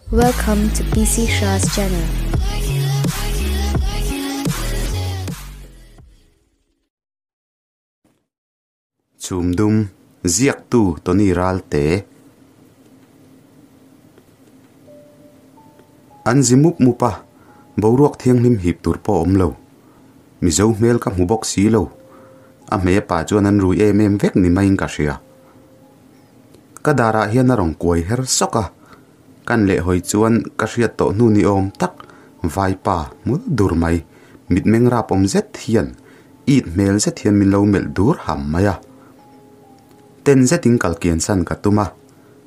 Welcome to PC Shah's channel. Chhum dum, ziaktu Tony Ralte. An zi mup mup a, boruak thianghlim hip tur pawh a awm lo. Mizo hmel ka hmu bawk si lo. A hmei a pa chuan an rui em em vek ni maiin ka hria. Ka darah hian a rawn kuai her sawk a, kan lehhawi chuan ka hriat tawh hnu ni awm tak vaipa hmul dur mai, mitmeng rap awm zet hian it hmel zet hian min lo melh dur ham mai a. Ten zetin kal kian san ka tum a,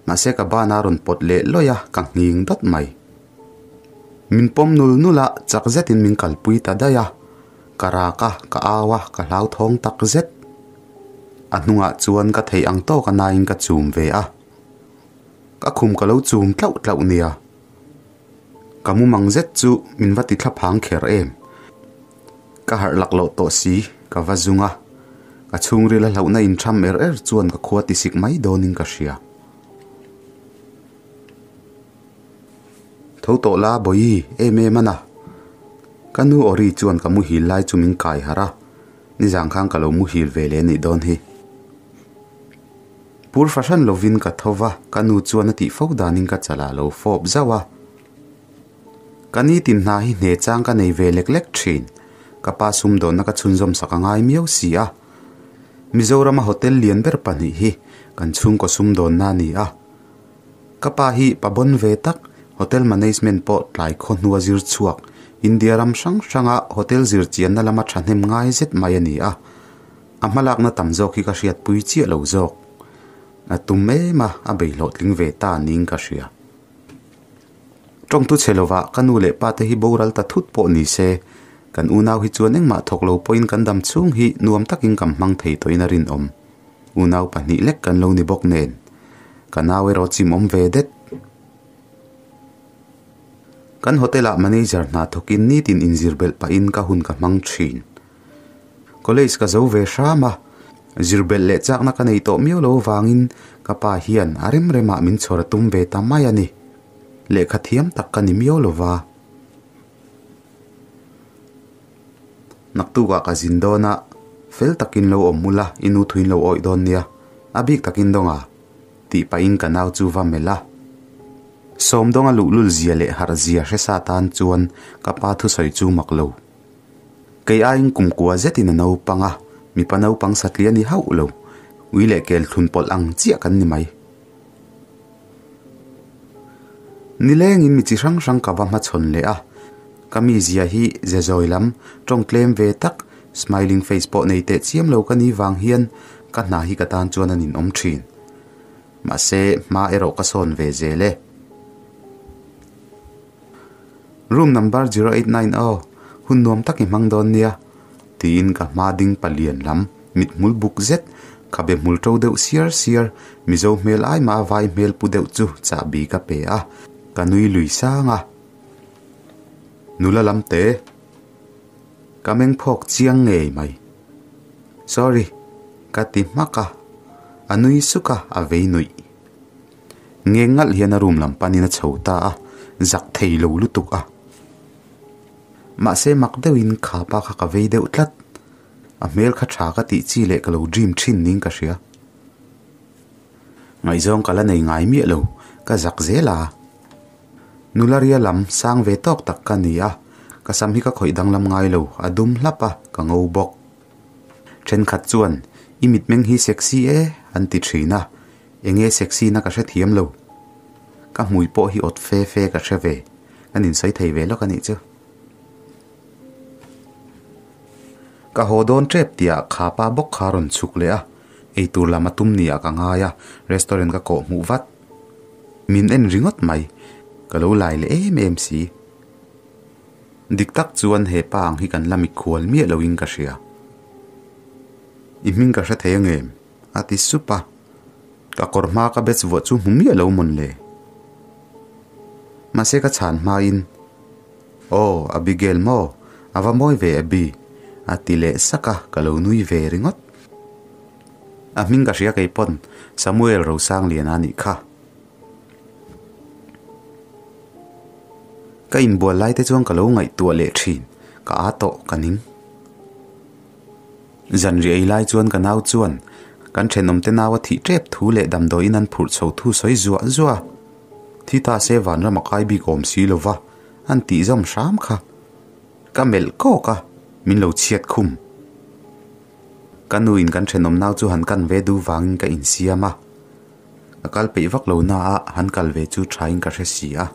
mahse ka ban a rawn pawt leh lawih a, ka nghing dawt mai. Min pawm nul nul a, chak zetin min kalpui ta daih a, ka rak a, ka au a, ka hlauthawng tak zet. A hnungah chuan ka theih ang tawk a nain ka chum ve a. Ka khum ka lo chum tlauh tlauh nia. Ka mumang zet chu min va ti thla phang kher em. Ka harh lak loh tawh si, ka va zung a. Ka chhungril a hlauhna intham er er chuan ka khua ti sik mai dawnin ka hria. Tho tawh la Bawihi, em em a na. Ka nu Ori chuan ka muhil lai chu min kai harh a. Nizan khan ka lo muhil ve leh anih dawn hi. Pur fahran lovin ka tho va, ka nu chuan a tih fo danin ka chalah lo fawp zauh a. Ka nitin hna hi hne chang ka nei ve lek lek thin. Ka pa sumdawnna ka chhunzawm sak a ngai miau si a. Mizorama hotel lian ber pahnih hi kan chhungkaw sumdawnna a ni a. Ka pa hi pa bawn ve tak, hotel management pawh tlai khaw hnua zir chhuak, India ram hrang hranga hotel zir chianna lama thahnem ngai zet mai a ni a. A hmalakna tam zawk hi ka hriatpui chiah lo zawk. A tum em a, a bei hlawhtling ve ta niin ka hria. Tawngtu chhe lovah ka nu leh pa te hi boral ta thut pawh ni se, kan unau hi chuan engmah thawk lo pawhin kan dam chhung hi nuam takin kan hmang thei tawhin a rinawm. Unau pahnih lek kan lo ni bawk nen, ka nau erawh chimawm ve det. Kan hotel-ah manager hna thawkin nitin inzir belh pahin ka hun ka hmang thin. College ka zo ve hram a, zir belh leh chakna ka nei tawh miau lo vangin ka pa hian a rem remah min chhawr a tum ve ta mai a ni. Lehkha thiam tak ka ni miau lo va. Naktukah ka zin dawn a, fel takin lo awm ula, i nu thuin lo awih dawn nia, a bik takin dawng a, tih pahin ka nau chu va melh a. Sawmdawnga luhlul zia leh harh zia hre sa tan chuan ka pa thusawi chu mak lo. Kei aiin kumkua zetin a naupang a, mipa naupang satli a ni hauh lo, ui leh kel thlun pawlh ang chiah kan ni mai. Nilengin mi chi hrang hrang ka va hmachhawn leh a, ka mizia hi ze zawi lam, tawng tlem ve tak, smiling face pawh nei teh chiam lo ka ni vang hian ka hna hi ka tan chuan a ninawm thin. Mahse, hma erawh ka sawn ve zel e. Room number 089 aw, hun nuam tak i hmang dawn nia, tiin ka hma ding palian lam mithmul buk zet, khabe hmul to deuh siar siar, Mizo hmel ai mah a vai hmel pu deuh chu chahbi ka pe a, ka nui lui sang a. Nula lam te, ka meng phawk chiang ngei mai. Sorry, ka ti hmak a, a nui suk a, a vei nuih. Ngeng ngalh hian a room lam panin a chho ta a, zak thei lo lutuk a. Mahse mak deuhin kha pa kha ka vei deuh tlat. A hmel kha tha ka tih chi leh ka lo dream thin niin ka hria. Ngaihzawng ka la nei ngai miah lo, ka zak zel a. Nula ria lam sang ve tawk tak ka ni a, ka sam hi ka khawih danglam ngai lo, a dum hlap a, ka ngo bawk. Thenkhat chuan, I mitmeng hi sexy e, an ti thin a, enge sexy na ka hrethiam lo. Ka hmui pawh hi awt fe fe ka hre ve, kan insawi thei ve lawk a nih chu. Ka haw dawn tep tihah kha pa bawk kha a rawn chhuk leh a, eitur lam a tum ni ah ka ngai a, restaurant ka kawh hmuh vat. Min en ringawt mai, ka lo lai leh em em si. Dik tak chuan he pa ang hi kan la mikhual miah loin ka hria. I hming ka hre thei angem? A ti sup a. Ka kawr hma ka bets vuah chu hmu miah lo mawn le. Mahse ka chhan hmain, Aw, Abigail maw? A va mawi ve Abi? A ti leh sak a, ka lo nui ve ringawt. A hming ka hria kei pawn Samuel Rosangliana a nih kha. Ka inbual lai te chuan ka lo ngaihtuah leh thin, ka aa tawh ka ning. Zanriah ei lai chuan ka nau chuan kan thenawmte nau a thih tep thu leh damdawiin an phurh chho thu sawi zuah zuah a, thi ta se vanram a kai bik awm si lova an tih zawm hram kha. Ka melh kawk a, min lo chhiat khum. Ka nuin kan thenawm nau chu han kan ve duh vangin ka insiam a, ka kal peih vak lo na a, han kal ve chu thain ka hre si a.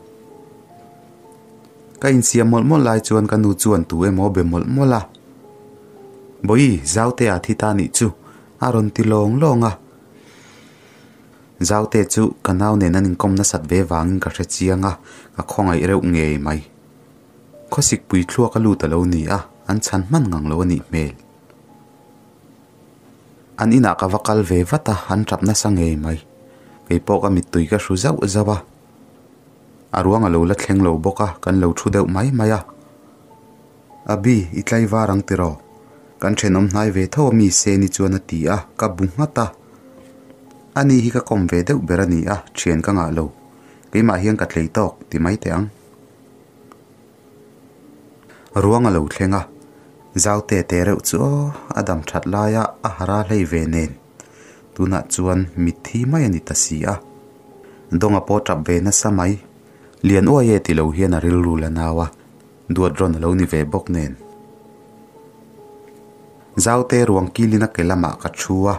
Ka insiam mawlh mawlh lai chuan ka nu chuan tu emaw be mawlh mawlh a, Bawi, Zaute a thi ta nih chu, a rawn ti lawng lawng a. Zaute chu ka nau nen an inkawm nasat ve vangin ka hre chiang a, ka khawngaih reuh ngei mai. Khawsikpui thluak a lut a lo ni a, an chhan hman ngang lo a nih hmel. An inah ka va kal ve vat a, an tap nasa ngei mai. Kei pawh ka mittui ka hru zauh zauh a. A ruang a lo la thleng lo bawk a, kan lo thu deuh mai mai a. Abi, i tlaivar ang tiraw? Kan thenawm hnai ve tho a mi se ni chuan a ti a, ka bu nghat a. Ani hi ka kawm ve deuh ber a ni a, thian ka ngah lo. Keimah hian ka tlei tawk, ti mai teh ang. Ruang a lo thleng a, Zaute te reuh chu aw, a dam that laia a hara hlei ve nen. Tunah chuan mitthi mai a ni ta si a. Dawnga pawh tap ve nasa mai. Lian uai e ti lo hian a rilru la nau a, duat rawn a lo ni ve bawk nen. Zaute ruang kilin a ke lamah ka thu a,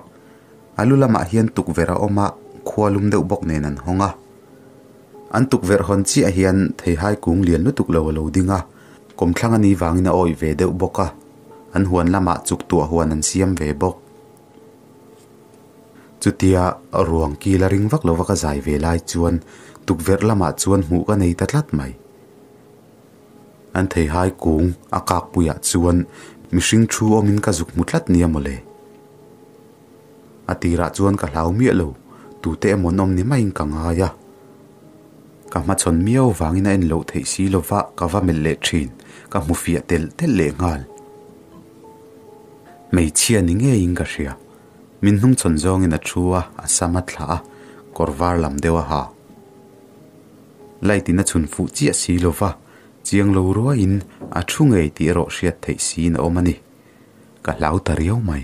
a lu lamah hian tukverh a awm a, khua lum deuh bawk nen an hawng a. An tukverh hawn chiah hian theihai kung lian lutuk lo a lo ding a, kawmthlang a ni vangin a awih ve deuh bawk a, an huan lamah chuk tuah huan an siam ve bawk. Chutia ruang kil a ring vak lova ka zai ve lai chuan tukverh lamah chuan hmuh ka nei ta tlat mai. An theihai kung a kakpuiah chuan mihring thu awmin ka zuk hmu tlat nia mawle. A tirah chuan ka hlau miah lo, tute emaw an awm ni maiin ka ngai a. Ka hmachhawn miau vangin a en loh theih si lova ka va melh leh thin, ka hmu fiah telh telh leh nghal. Hmeichhia ni ngeiin ka hria. Min hnungchhawn zawngin a thu a, a sam a thlah a, kawr var lam deuh a ha. Light in a chhun fuh chiah si lova, chiang lo ruaiin a thu ngei tih erawh hriat theih siin a awm a ni. Ka hlau ta riau mai.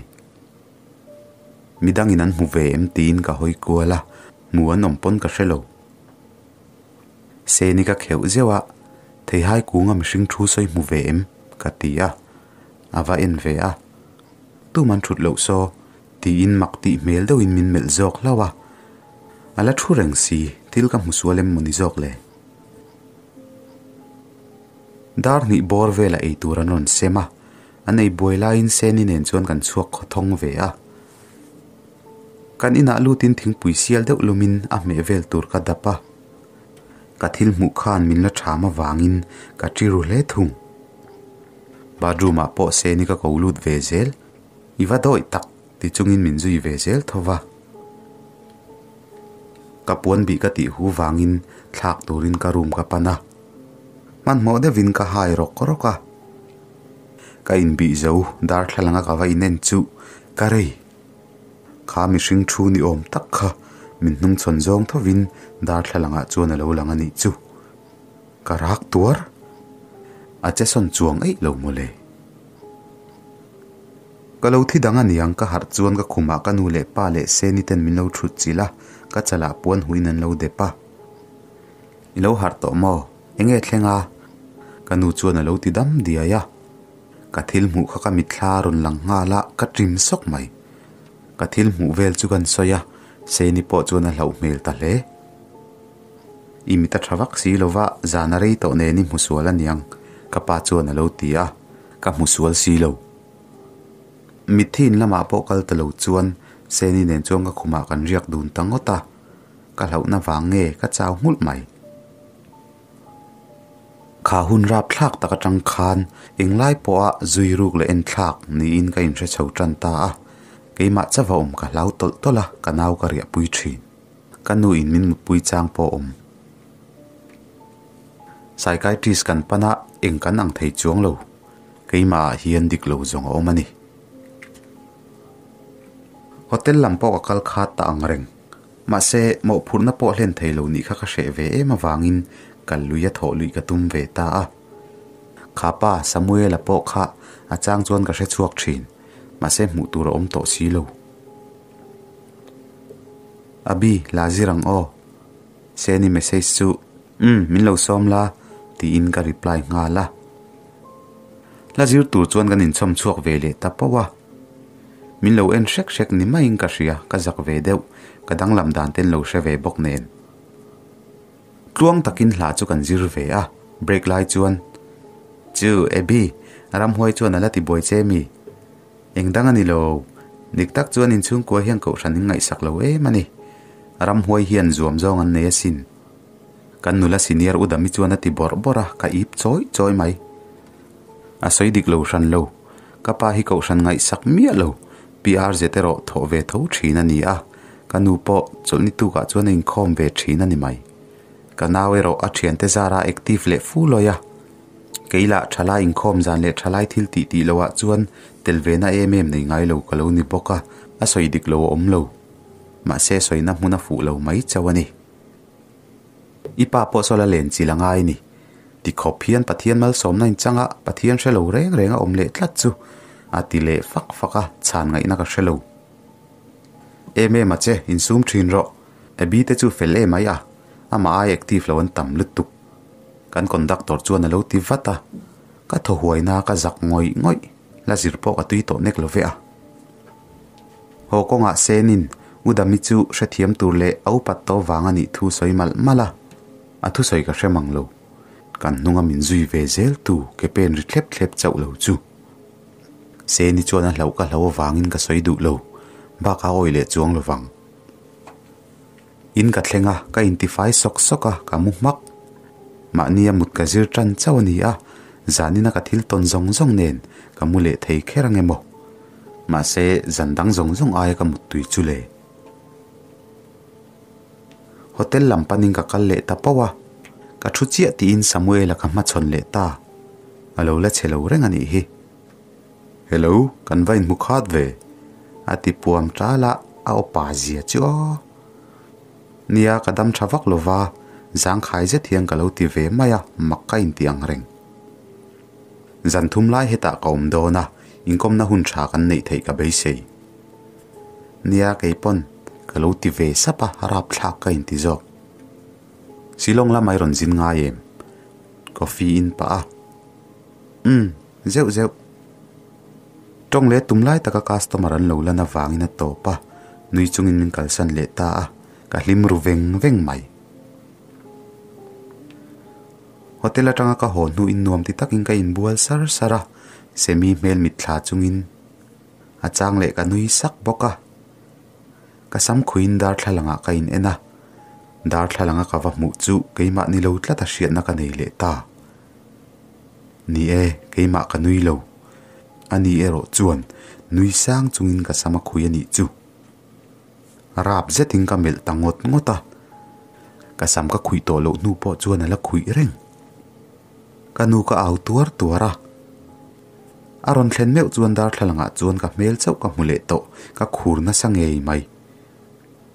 Midangin an hmu ve em tiin ka hawi kual a, hmu an awm pawn ka hre lo. Seni ka kheuh zeuh a, Theihai kunga mihring thu sawi hmu ve em? ka ti a, a va en ve a. Tum an thut loh saw, tiin mak tih hmel deuhin min melh zawk hlauh a. A la thu reng si, thil ka hmu sual em mawni zawk le? Dar hnih bawr vela ei tur an rawn sem a, An ei buai laiin Seni nen chuan kan chhuak khaw thawng ve a. Kan inah lutin thingpui sial deuh lumin a hmeh vel tur ka dap a. Ka thil hmuh khan min la ṭham avangin ka ṭi ru hle thung. Bathroom ah pawh Seni ka ko lut ve zel. I va dawih tak ti chungin min zui ve zel tho va. Ka puan bih ka tih hu vangin thlak turin ka room ka pan a. Hmanhmawh deuhin ka hai rawk rawk a. Ka inbih zo darthlalang a ka va inen chu ka rei. Kha mihring thu ni awm tak kha min hnungchhawn zawng thovin darthlalang ah chuan a lo lang a nih chu. Ka rak tuar. A che sawn chuang eih lo mawle. Ka lo thi dang aniang ka harh chuan ka khumah ka nu leh pa leh Seni ten min lo thut chilh a, ka chalah puan huin an lo dep a. I lo harh tawh maw? Enge thleng a? Ka nu chuan a lo ti dam diai a. Ka thil hmuh kha ka mitthla a rawn lang nghal a, ka ṭim sawk mai. Ka thil hmuh vel chu kan sawi a, Seni pawh chuan a hlauh hmel ta hle. I mit a ṭha vak si lo va, zan a rei tawh nen i hmu sual aniang, ka pa chuan a lo ti a, ka hmu sual si lo. Mitthi in lamah pawh kal ta lo chuan Seni nen chuan ka khumah kan riak dun ta ngawt a. Ka hlauhna vang nge ka chau nghulh mai. Kha hun rap thlak tak atang khan englai pawha zui ruk leh en thlak niin ka inhre chho tan ta a, keimah chauha awm ka hlau tawlh tawlh a, ka nau ka riahpui thin. Ka nu in min mutpui chang pawh awm. Psychiatrist kan pan a, eng kan ang thei chuang lo. Keimah ah hian dik lo zawng a awm a ni. Hotel lam pawh ka kal khat ta ang reng. Mahse, mawhphurhna pawh hlen thei lo nih kha ka hreh ve em avangin Kal lui a thawh luih ka tum ve ta a. Kha pa Samuela pawh kha a chang chuan ka hre chhuak thin, mahse hmuh tur a awm tawh si lo. Abi, la zir ang aw. Seni message chu, Umm, min lo sawm la, tiin ka reply nghal a. La zir tur chuan kan inchawm chhuak ve leh ta pauh a. Min lo en hrek hrek ni maiin ka hria, ka zak ve deuh, ka danglam dan ten lo hre ve bawk nen. Tluang takin hla chu kan zir ve a, break lai chuan, Chu, Abby, ramhuai chuan a la ti buai che mi? Eng dang a ni lo, dik tak chuan inchhungkua hian kohhran in ngaihsak lo em a ni. Ramhuai hian zuam zawng an nei asin. Kan nula senior u Dami chuan a ti bawrh bawrh a, ka ip chawi chawi mai. A sawi dik lo hran lo, ka pa hi kohhran ngaihsak miah lo, PR zet erawh thawh ve tho thin a ni a, ka nu pawh chawlhni tukah chuan a inkhawm ve thin a ni mai. Ka nau erawh a thiante zara active leh fu lawi a. Kei lah thalai inkhawm zan leh thalai thil tih tih loh ah chuan tel ve na em em nei ngai lo ka lo ni bawk a, a sawi dik lo a awm lo. Mahse sawina hmun a fuh lo mai chauh a ni. I pa pawh saw la len chil a ngai ni. Ti khawp hian Pathian malsawmna inchanga Pathian hre lo reng reng a awm leh tlat chu a ti leh fak fak a, chhan ngaihna ka hre lo. Em em a che, insum thin rawh. Abby te chu fel em ai a, amah ai active lo an tam lutuk. Kan conductor chuan a lo ti vat a, ka thaw huaina ka zak ngawih ngawih, la zir pawh ka tui tawh nek lo ve a. Haw kawngah Senin U Dami chu hrethiam tur leh a upat tawh vang a nih thu sawi malh malh a, a thusawi ka hre mang lo. Kan hnunga min zui ve zel tu ke pen ri thlep thlep chauh lo chu. Seni chuan a hlauh ka hlo avangin ka sawi duh lo, bakah awi leh chuang lo vang. In ka thleng a, ka intifai sawk sawk a, ka mu hmak. Mahnia mut ka zir tan chauh a ni a, zanina ka thil tawn zawng zawng nen ka mu leh thei kher ang emaw. Mahse, zan dang zawng zawng aia ka muttui chu le. Hotel lam panin ka kal leh ta pauh a, ka thu chiah tiin Samuela ka hmachhawn leh ta. A lo la che lo reng a nih hi. Hello, kan va inhmu khat ve, a ti puam tal a, a awpa zia chu aw. Nia, ka dam tha vak lova, zangkhai zet hian ka lo ti ve mai a, mak ka inti ang reng. Zan thum lai hetah ka awm dawn a, inkawmna hun tha kan neih theih ka beisei. Nia, kei pawn ka lo ti ve sap a, rapthlak ka inti zawk. Shillong lamah i rawn zin ngai em? Coffee in pah a. Umm, zeuh zeuh. Tawng leh tum lai taka customer an lo lan avangin a tawp a, nui chungin min kalsan leh ta a, ka hlim ru veng veng mai. Hotel atanga ka haw hnuin nuam ti takin ka inbual sar sar a, Semi hmel mitthla chungin a chang leh ka nui sak bawk a. Ka sam khuiin darthlalangah ka in en a, darthlalanga ka va hmuh chu keimah ni lo tlat a hriatna ka nei leh ta. Ni e, keimah ka nui lo. Ani erawh chuan nui sang chungin ka sam a khui a nih chu. Rap zetin ka melh ta ngawt ngawt a, ka sam ka khuih tawh loh hnu pawh chuan a la khuih reng. Ka nu ka au tuar tuar a, a rawn thlen meuh chuan darthlalangah chuan ka hmel chauh ka hmu leh tawh, ka khur nasa ngei mai.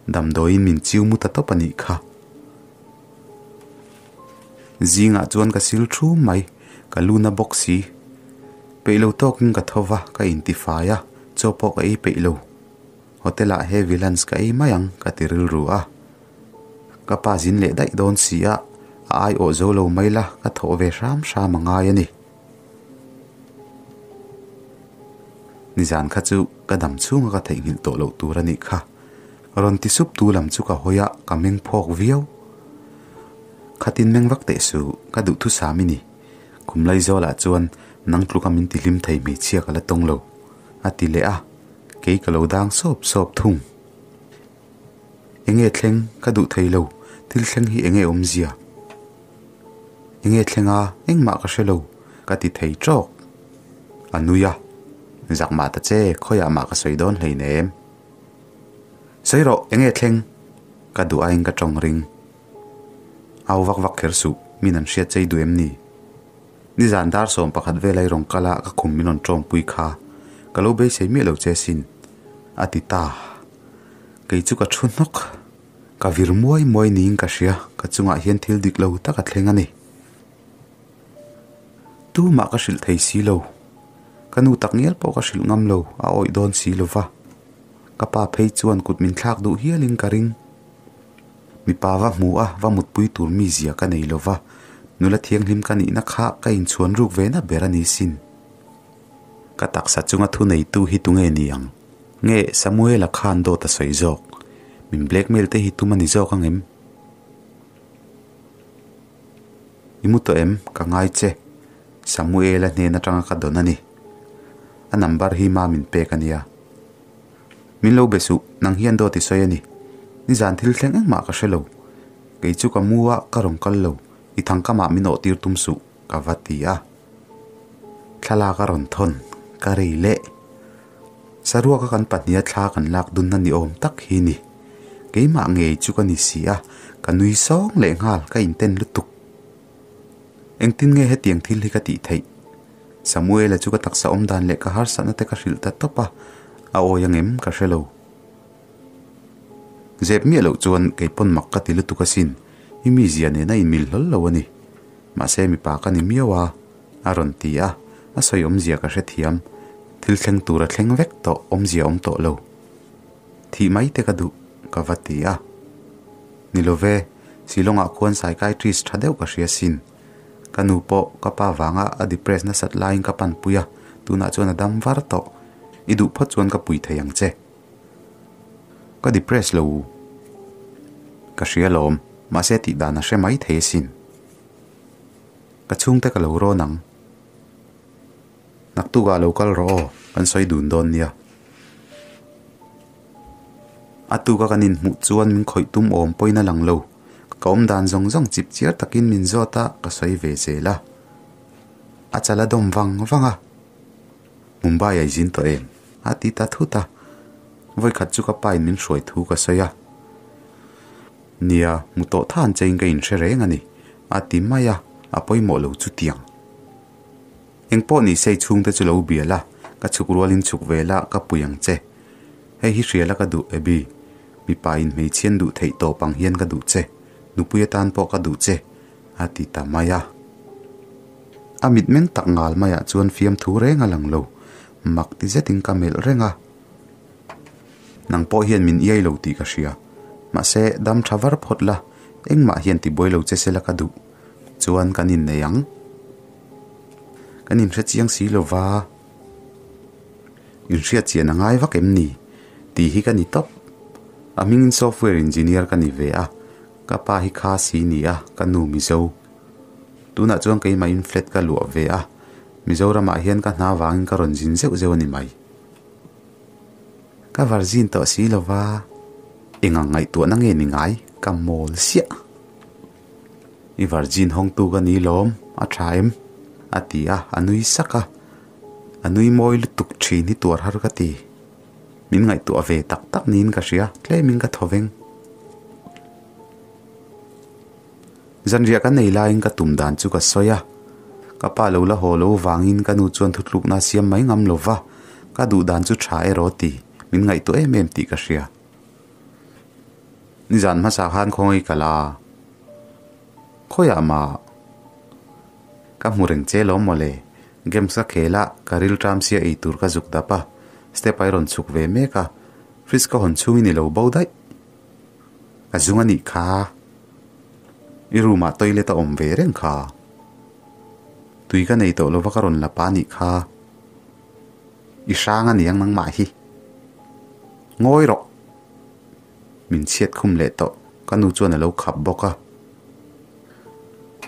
Damdawiin min chiu mu ta tawp a nih kha. Zingah chuan ka sil thu mai, ka lu na bawk si. Peih lo tawkin ka tho va, ka intifai a, chaw pawh ka ei peih lo. Hotel ah heavy lunch ka ei mai ang ka ti rilru a. Ka pa zin leh daih dawn si a, a aiawh zo lo mai la, ka thawh ve hram hram a ngai a ni. Nizan kha chu ka dam chhunga ka theihnghilh tawh loh tur a nih kha. Rawn ti sup tu lam chu ka hawi a, ka meng phawk viau. Khatin meng vak teh suh, ka duhthusam i ni. Kum Laizawl-ah chuan nang tluka min ti hlim thei hmeichhia ka la tawng lo, a ti leh a, kei ka lo dang sawp sawp thung. Enge thleng ka duh thei lo, thil thleng hi enge awmzia? Enge thleng a, engmah ka hre lo, ka ti thei tawk. A nui a, Zak mah ta che, khawiah mah ka sawi dawn hleinem. Sawi rawh, enge thleng? Ka duh aiin ka tawng ring. Au vak vak kher suh, min an hriat chei duh em ni? Nizan dar 11 vel ai rawn kal a, ka khum min rawn tawngpui kha. Ka lo beisei miah lo che sin, a ti ta. Kei chu ka thu hnawk. Ka vir muai muai niin ka hria, ka chungah hian thil dik lo tak a thleng a ni. Tumah ka hrilh thei si lo. Ka nu tak ngial pawh ka hrilh ngam lo, a awih dawn si lo va. Ka pa phei chuan kut min thlak duh hialin ka ring. Mipa va hmu a, va mutpui tur mi zia ka nei lo va, nula thianghlim ka nihna kha ka inchhuan ruk ve na ber a ni sin. Ka taksa chunga thuneitu hi tunge ni ang? Nge Samuela khan dawt a sawi zawk? Min blackmail te hi tum a ni zawk ang em? I mu tawh em? Ka ngai che. Samuela hnen atanga ka dawn a ni. A number hi ma min pek a nia. Min lo be suh, nang hian dawt i sawi a ni. Nizan thil thleng engmah ka hre lo. Kei chu ka mu a, ka rawn kal lo. I thangkamah min awhtir tum suh, ka va ti a. Thlalak a rawn thawn, ka rei leh. Saruaka kan pahniha thla kan lak dunna ni awm tak hi ni. Keimah ngei chu ka ni si a, ka nui sawng leh nghal, ka inten lutuk. Engtin nge hetiang thil hi ka tih theih? Samuela chu ka taksa awm dan leh ka harsatna te ka hrilh ta tawp a, a awi angem ka hre lo. Zep miah loh chuan kei pawn mak ka ti lutuk asin, i mizia nena inmil hlawl lo a ni. Mahse mipa ka ni miau a, a rawn ti a, a sawi awmzia ka hrethiam. Thil thleng tur a thleng vek tawh, awmzia awm tawh lo. Thih mai te ka duh, ka va ti a. Ni lo ve, Shillong-ah khuan psychiatrist tha deuh ka hria sin. Ka nu pawh ka pa vanga a depress nasat laiin ka panpui a, tunah chuan a dam var tawh. I duh phawt chuan ka pui thei ang che. Ka depress lo. Ka hria lawm, mahse tih dan a hre mai thei asin. Ka chhungte ka lo rawn ang. Naktukah lo kal rawh aw, kan sawi dun dawn nia. A tuka kan inhmuh chuan min khawih tum awm pawhin a lang lo. Ka awm dan zawng zawng chip chiar takin min zawt a, ka sawi ve zel a. A chal a dawm vang vang a. Mumbai a i zin tawh em? A ti ta thut a. Vawikhat chu ka pain min hruai thu ka sawi a. Nia, hmu tawh than chein ka inhre reng a ni, a ti mai a, a pawimawh lo chutiang. Engpawh ni sei chhungte chu lo bial a, ka chhuk rualin chhuk ve la ka pui ang che. Hei hi hria la ka duh Abby, mipa in hmeichhian duh theih tawp ang hian ka duh che, nupui atan pawh ka duh che, a ti ta mai a. A mitmeng tak ngal maiah chuan fiamthu reng a lang lo, mak ti zetin ka melh reng a. Nang pawh hian min iai lo tih ka hria, mahse dam tha var phawt la, engmah hian tibuai lo che se la ka duh, chuan kan innei ang. Kan inhre chiang si lo va, inhriat chian a ngai vak em ni? Tih hi ka ni tawp. A hmingin software engineer ka ni ve a, ka pa hi kha si ni a, ka nu Mizo. Tunah chuan keimahin flat ka luah ve a, Mizoramah hian ka hna vangin ka rawn zin zeuh zeuh a ni mai. Ka varzin tawh si lo va, engang ngaihtuahna nge ni ngai? Ka mawl siah. I virgin hawngtu ka ni lawm, a tha em? A ti a, a nui sak a. A nui mawi lutuk thin hi tuar har ka ti. Min ngaihtuah ve tak tak niin ka hria, tlemin ka thaw veng. Zanriah ka nei laiin ka tum dan chu ka sawi a. Ka pa lo la haw lo vangin ka nu chuan thutlukna a siam mai ngam lo va, ka duh dan chu tha erawh ti, min ngaihtuah em em tih ka hria. Nizan hmasa khan khawngaih ka la. Khawiah mah ka hmu reng che lawm mawle. Games ka khel a, ka ril ṭam sia ei tur ka zuk dap a. Step a i rawn chhuk ve mek a. Fridge ka hawn chhungin i lo bo daih. Ka zung a nih kha. I room ah toilet a awm ve reng kha. Tui ka nei tawh lova ka rawn la pa nih kha. I hrang a niang nangmah hi. Ngawi rawh. Min chhiat khum leh tawh, ka nu chuan a lo khap bawk a.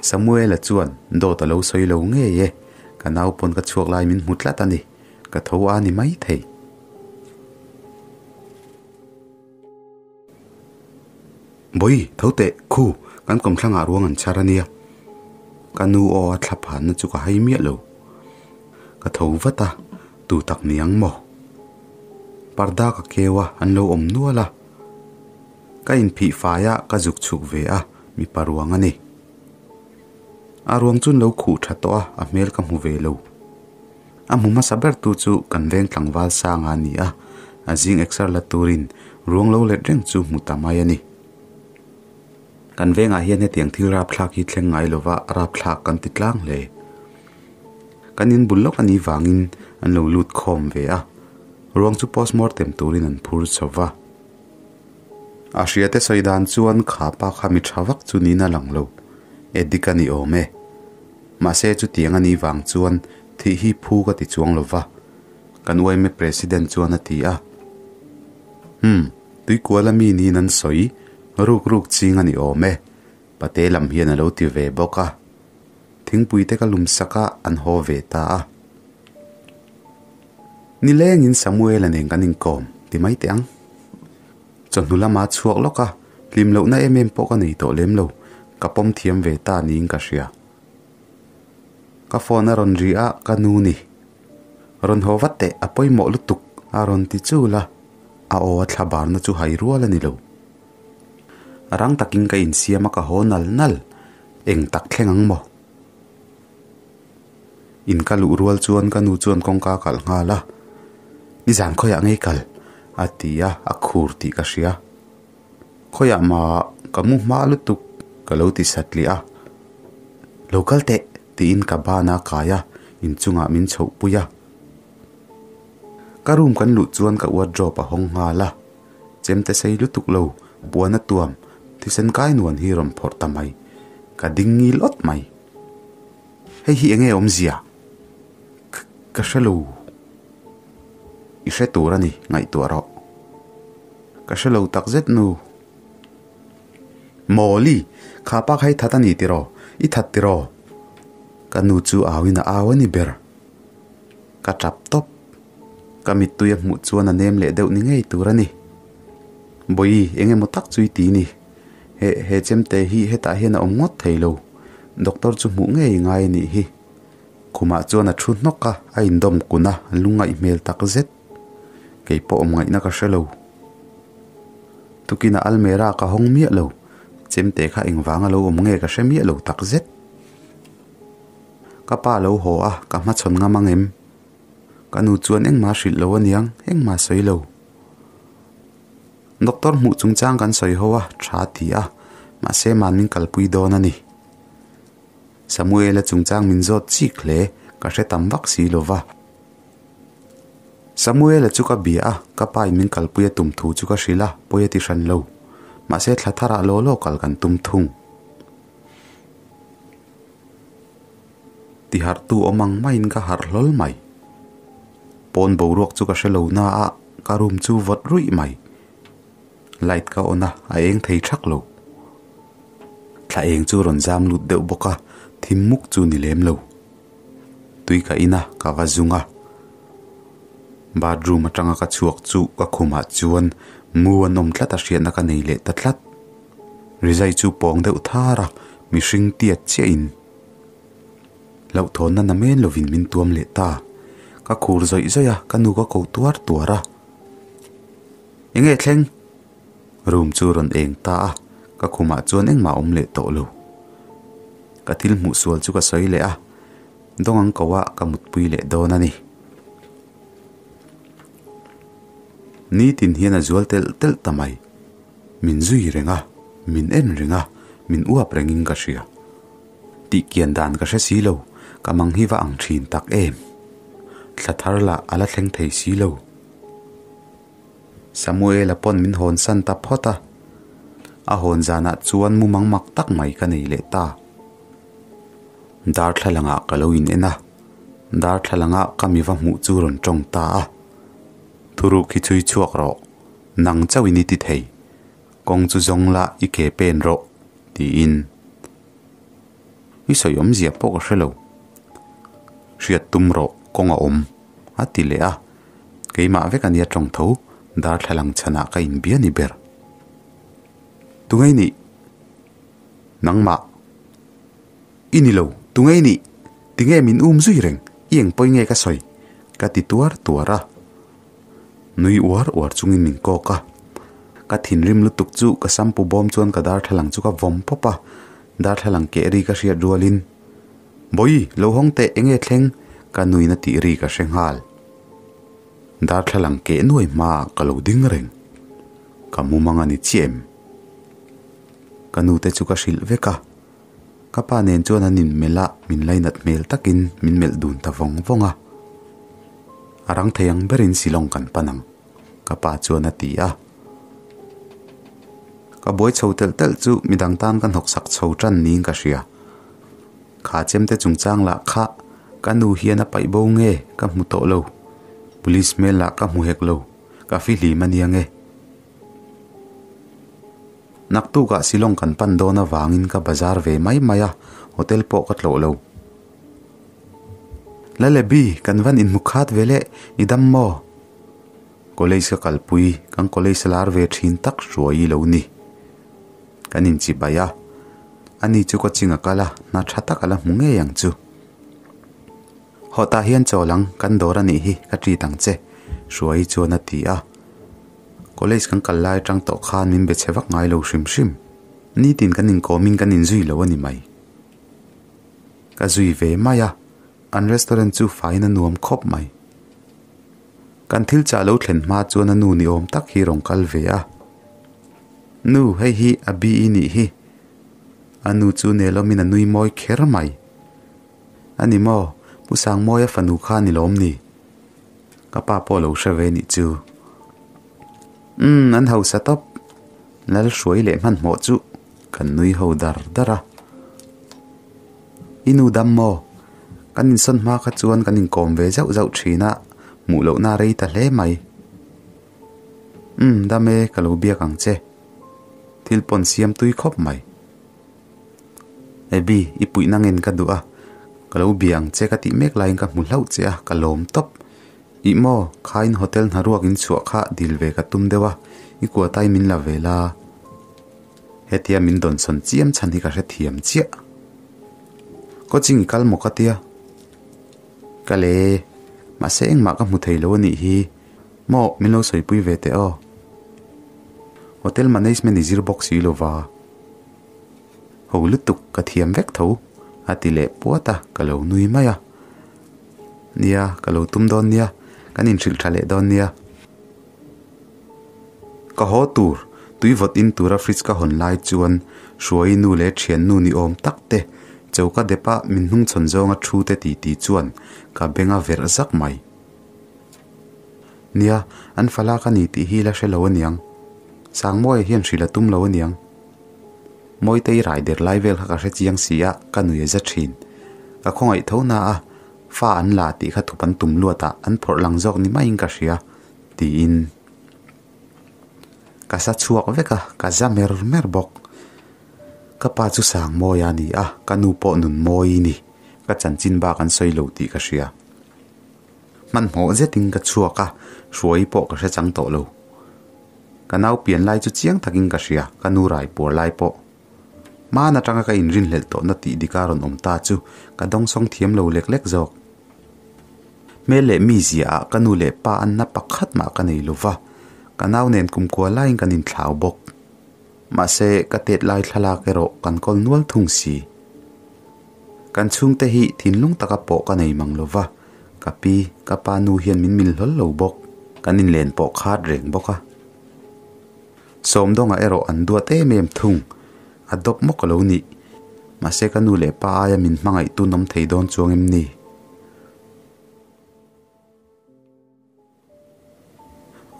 Samuela chuan dawt a lo sawi lo ngei e, ka nau pawn ka chhuak lai min hmu tlat a ni, ka tho a ni mai thei. Bawi, tho teh, khu, kan kawmthlangah ruang an chhar a nia. Ka nu aw a thla phanna chu ka hai miah lo. Ka tho vat a, tu tak ni ang maw? Parda ka keu a, an lo awm nual a. Ka inphih fai a, ka zuk chhuk ve a, mipa ruang a ni. A ruang chu an lo khuh tha tawh a, a hmel ka hmu ve lo. A hmu hmasa ber tu chu kan veng tlangval sanga a ni a, a zing exer la turin ruang lo let reng chu hmu ta mai a ni. Kan vengah hian hetiang thil rapthlak hi thleng ngai lova rapthlak kan ti tlang hle. Kan in bul lawk a nih vangin an lo lut khawm ve a, ruang chu postmortem turin an phur chho va. A hriate sawi dan chuan kha pa kha mi tha vak chu niin a lang lo, addict a ni awm e. Mahse chutiang a nih vang chuan thih hi phu ka ti chuang lo va, kan yma president chuan a ti a. Umm, tuikuala mi niin an sawi ruk ruk ching a ni awm e, pate lam hian a lo ti ve bawk a. Thingpui te ka lum sak a, an haw ve ta a. Nilengin Samuela nen kan inkawm ti mai teh ang. Chawhnu lama chhuak lawk a, hlim lohna em em pawh ka nei tawh lem lo, ka pawm thiam ve ta niin ka hria. Ka phone a rawn ri a, ka nu ni. Rawn haw vat teh, a pawimawh lutuk a rawn ti chul a, a aw a thla barna chu hai rual a ni lo. Rang takin ka insiam a ka haw nal nal, eng tak thleng ang maw? In ka luh rual chuan ka nu chuan kawngka a kalh nghal a, Nizan khawiah ngei kal? a ti a, a khur tih ka hria. Khawiah mah ka mu hma lutuk ka lo ti satliah a, Lo kal teh tiin ka ban a kai a, inchungah min chhoh pui a. Ka room kan luh chuan ka wardrobe a hawng nghal a, chemte sei lutuk lo puan a tuam thisen kai nuan hi rawn phawrh ta mai, ka ding ngil awt mai. Hei hi enge awmzia? Ka ka hre lo. I hre tur a ni, ngaihtuah rawh. Ka hre lo tak zet nu. Mawli, kha pa kha i that a ni tiraw? I that tiraw? Ka nu chu auin a au a ni ber. Ka tap tawp. Ka mittui a hmuh chuan a nem leh deuh ni ngei tur a ni. Bawihi, eng emaw tak chu i ti ni. He he chemte hi hetah hian a awm ngawt thei lo. Doctor chu hmuh ngei ngai a nih hi. Khumah chuan a thu hnawk a, a indawm kun a, a lungngaih hmel tak zet. Kei pawh awm ngaihna ka hre lo. Tukinah almera ka hawng miah lo. Chemte kha engvanga lo awm nge ka hre miah lo tak zet. Ka pa lo haw a, ka hmachhawn ngam ang em? Ka nu chuan engmah hrilh lo aniang, engmah sawi lo. Doctor hmuh chungchang kan sawi ho a, tha ti a, mahse man min kalpui dawn a ni. Samuela chungchang min zawt chik hle, ka hre tam vak si lo va. Samuela chu ka bia a, ka pa in min kalpui a tum thu chu ka hrilh a, pawi a ti hran lo. Mahse thla tharah law law kal kan tum thung. Ti harhtu awm ang maiin ka harh hlawl mai. Pawn boruak chu ka hre lo na a, ka room chu vawt ruih mai. Light ka on a, a eng thei thak lo. Thla eng chu rawn zam lut deuh bawk a, thim muk chu ni lem lo. Tui ka in a, ka va zung a. Bathroom atanga ka chhuak chu ka khumah chuan mu an awm tlat a hriatna ka nei leh ta tlat. Rizai chu pawng deuh thar a, mihring tiat chiah in hlauhthawnna na men lovin min tuam leh ta. Ka khur zawih zawih a, ka nu ka ko tuar tuar a. Enge thleng? Room chu rawn eng ta a, ka khumah chuan engmah a awm leh tawh lo. Ka thil hmuh sual chu ka sawi leh a, dawng ang ko ah ka mutpui leh dawn a ni. Nitin hian a zual telh telh ta mai. Min zui reng a, min en reng a, min uap rengin ka hria. Tih kian dan ka hre si lo, ka mang hi va ang thin tak em. Thla thar lah a la thleng thei si lo. Samuela pawn min hawn san ta phawt a, a hawn zanah chuan mumang mak tak mai ka nei leh ta. Darthlalangah ka lo in en a, darthlalangah ka mi va hmuh chu rawn tawng ta a. Thuruk hi chhui chhuak rawh. Nang chauhin i ti thei, kawng chu zawng la i ke pen rawh, tiin. I sawi awmzia pawh ka hre lo. Hriat tum rawh, kawng a awm, a ti leh a. Keimah vek a nia tawng tho, darthlalang chhanah ka inbia ni ber. Tungei nih? Nangmah. I ni lo, tungei nih? Tinge min um zui reng, i eng pawi nge ka sawi? Ka ti tuar tuar a. Nui uar uar chungin min kawk a, ka thinrim lutuk chu ka sampu bawm chuan ka darthlalang chu ka vawm pawp a, darthlalang keh ri ka hriat rualin, Bawi, lo hawng teh enge thleng? ka nuin a tih ri ka hre nghal. Darthlalang keh nuai hmaah ka lo ding reng. Ka mumang a ni chiah em? Ka nu te chu ka hrilh vek a. Ka pa nen chuan an inmelh a, min lainat hmel takin min melh dun ta vawng vawng a. A rang thei ang berin Shillong kan pan ang, ka pa chuan a ti a. Ka buai chho telh telh chu midang tan ka hnawksak chho tan niin ka hria. Kha chemte chungchang lah kha ka nu hian a paih bo nge ka hmu tawh lo. Police hmel lah ka hmu hek lo, ka fihlim a nia nge. Naktukah Shillong kan pan dawn avangin ka bazar ve mai mai a, hotel pawh ka tlawh lo. Lalebi, kan van inhmu khat ve le, i dam maw? College ka kalpui, kan college lar ve thin tak hruai i lo ni. Kan inchibai a, ani chu ka ching a kal a, hna tha tak a la hmu ngei ang chu. Hawtah hian chawl ang, kan dawr a nih hi, ka treat ang che, Hruaii chuan a ti a. College kan kal lai atang tawh khan min be chhe vak ngai lo hrim hrim. Nitin kan inkawmin kan inzui lo a ni mai. Ka zui ve mai a, an restaurant chu fain a nuam khawp mai. Kan thil chah lo thlen hma chuan a nu ni awm tak hi rawn kal ve a. Nu, hei hi a BE nih hi. A nu chu nelawmin a nui mawi kher mai. A ni maw, Pu Sangmawia fanu kha ni lawm ni? Ka pa pawh lo hre ve nih chu. Umm, an hausa tawp. Lal hruai leh hmanhmawh chu kan nui ho dar dar a. I nu dam maw? Kan insawn hma kha chuan kan inkawm ve zauh zauh thin a, hmuh lohna a rei ta hle mai. Umm, dam e, ka lo biak ang che. Thil pawn siam tui khawp mai. Abby, i puihna ngen ka duh a, ka lo bia ang che ka tih mek laiin ka hmu hlauh che a, ka lawm tawp. Ih maw, khain hotel hnaruak in chhuah kha dil ve ka tum deuh a, i kuatai min la ve la. Hetia min dawnsawn chiam chhan hi ka hrethiam chiah. Coaching i kal maw ka tia? Ka le, mahse engmah ka hmu thei lo a nih hi. Maw, min lo sawipui ve teh aw. Hotel management i zir bawk si lo va. Ho lutuk ka thiam vek tho a ti leh puat a, ka lo nui mai a. Nia, ka lo tum dawn nia, kan inhrilh tha leh dawn nia. Ka haw tur, tui vawt in tura fridge ka hawn lai chuan Hruai nu leh thian nu ni awm tak te, choka depa min hnungchhawn zawnga thu te ti ti chuan ka beng a verh zak mai. Nia, an falak a ni tih hi la hre lo aniang. Sangmawia hian hrilh a tum lo aniang. Mawitei rai der lai vel kha ka hre chiang si a, ka nui a za thin. Ka khawngaih tho na a, fa an la tih kha thup an tum luat a, an phawrh lang zawk ni maiin ka hria, tiin ka sa chhuak vek a, ka za mer mer bawk. Ka pa chu Sangmawia a ni a, ka nu pawh Nunmawii ni, ka chanchin bak an sawi lo tih ka hria. Hmanhmawh zetin ka chhuak a, hruai pawh ka hre chang tawh lo. Ka nau pian lai chu chiang takin ka hria, ka nu rai puar lai pawh. Hmaan atanga ka inrinhlelh tawhna tih dika rawn awm ta chu ka dawngsawng thiam lo lek lek zawk. Hmel leh mi ziaah ka nu leh pa anna pakhat mah ka nei lo va, ka nau nen kumkua laiin kan inthlau bawk. Mahse, ka tet lai thlalak erawh kan kawl nual thung si. Kan chhungte hi thinlung taka pawh ka nei mang lo va, ka pi, ka pa nu hian min mil hlawl lo bawk, kan inlen pawh khat reng bawk a. Sawmdawnga erawh an duat em em thung, a dawp mawk a lo nih. Mahse ka nu leh pa aia min hmangaih tun awm thei dawn chuang em ni?